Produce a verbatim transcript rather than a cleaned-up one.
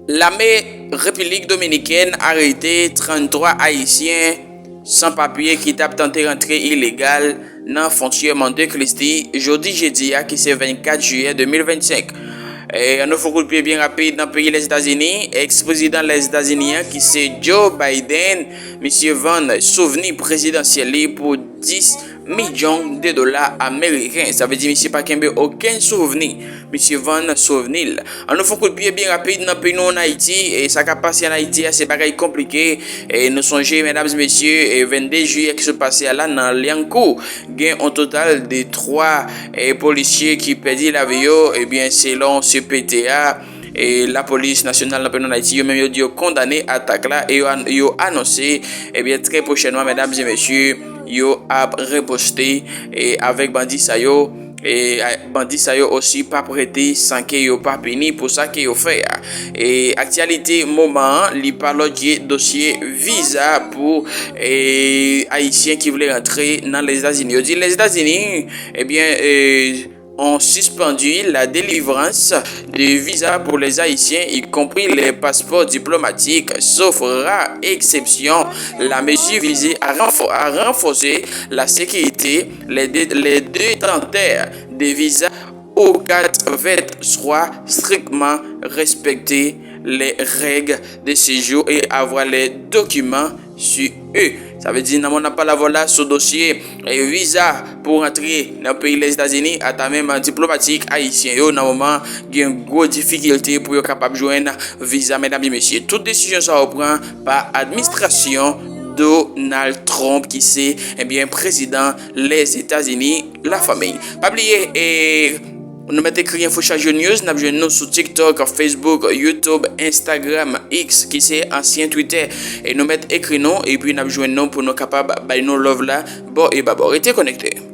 Lame Repiblik Dominikèn arete tranntwa Ayisyen san papye ki t ap tante rantre ilegal nan fwontyè Monte Cristi jodi jedi a ki se vennkat jiyè de mil vennsenk. E, ann nou fè yon kout pye byen rapid nan peyi Lèzetazini. Eks prezidan Lèzetazini an ki se Joe Biden, misye vann souvni prezidansyèl li pou dis milyon de dola ameriken. Sa vle di misye pa kenbe okenn souvni. Misye vann souvni l. Ann nou fè yon kout pye byen rapid nan peyi nou ann Ayiti. E sa k ap pase ann Ayiti a, se bagay konplike. E nou sonje, medam e mesye, e vennde jiyè ki sot pase a la nan Lyankou, gen yon total de twa, e, polisye ki pèdi lavi yo, ebyen, selon C P T a, e lapolis nasyonal nan peyi nou ann Ayiti, yo menm yo di yo kondane atak la e yo, an- yo anonse, ebyen, trè pwochènman, medam e mesye, yo ap riposte, e, avèk bandi sa yo. E, a- bandi sa yo osi p ap rete san ke yo pa pini pou sa ke yo fè a. E aktyalite moman an, li pa lòt ke dosye viza pou, e, Ayisyen ki vle rantre nan Lèzetazini. Yo di Lèzetazini, ebyen, e, ont suspendu la délivrance de visas pour les Haïtiens, y compris les passeports diplomatiques, sauf rare exception. La mesure visait à, renfor- à renforcer la sécurité. Les, dé- les détenteurs de visas O quatre vingt trois strictement respecter les règles de séjour et avoir les documents sur eux. Sa vle di, nan moman n ap pale avè w la sou dosye, e, viza pou rantre nan peyi Lèzetazini, ata menm diplomatik ayisyen yo, nan moman gen gwo difikilte pou yo kapab jwenn viza, medam e mesye. Tout desizyon sa yo pran pa administrasyon Donald Trump, ki se, ebyen, prezidan Lèzetazini, lafanmi. Pa bliye, e, nou mèt ekri Enfo Chak Jou News, n ap jwenn nou sou TikTok, Facebook, YouTube, Instagram, X, ki se ansyen Twitter. E nou mèt ekri nou, epi n ap jwenn nou pou nou kapab bay nou love la, bò e babò. Rete konekte.